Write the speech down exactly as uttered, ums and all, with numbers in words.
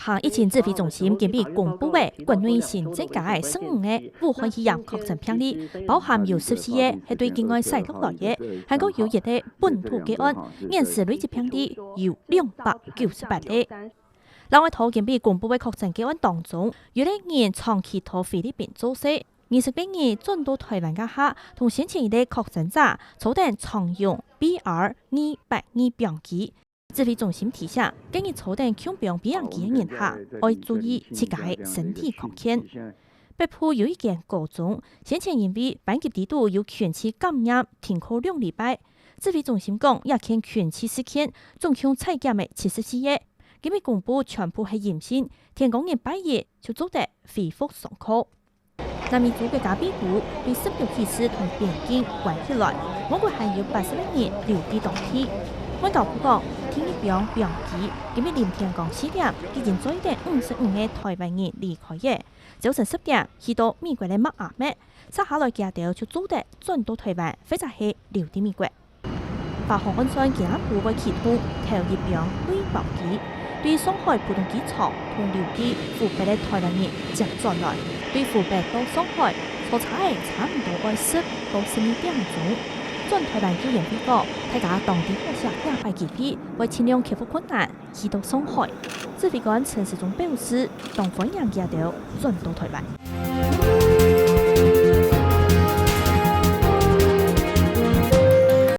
啊，疫情指揮中心今晡日公布个國內新增加个十五个武漢肺炎確診病例，包含有十四个係對境外徙落來个，還過有一个本土個案，現時累積病例有兩百九十八个。另外，在今晡日公布个確診個案當中，有一个人長期在菲律賓做事，二十八日轉到臺灣該下，同先前一个確診者坐等長榮BR二八二班機。指揮中心提醒，該日坐等共班班機个人客，愛注意自家个身體康健。北部有一間高中，先前因為班級裡肚有群聚感染，停課兩禮拜。指揮中心講，這件群聚事件總共採檢个七十四个，今晡日公布全部係陰性，天光日拜一就做得恢復上課。 南美洲國家秘魯對十月起始同邊境關起來，每日還有八十萬人留在當地。外交部講，第二班班機今晡日臨天光四點已經載等五十五个臺灣人離開了，朝晨十點去到美國个邁阿密，接下來佢兜就做得轉到臺灣，或者係留在美國。 華航按算今暗晡會啟動頭一班類包機，對上海浦東機場同留在湖北个臺灣人接轉來。對湖北到上海，坐車仔差毋多愛十到十二點鐘。轉臺灣救援會講，大家當知好惜這擺機會，會盡量克服困難，去到上海。指揮官陳時中表示，當歡迎佢兜轉到臺灣。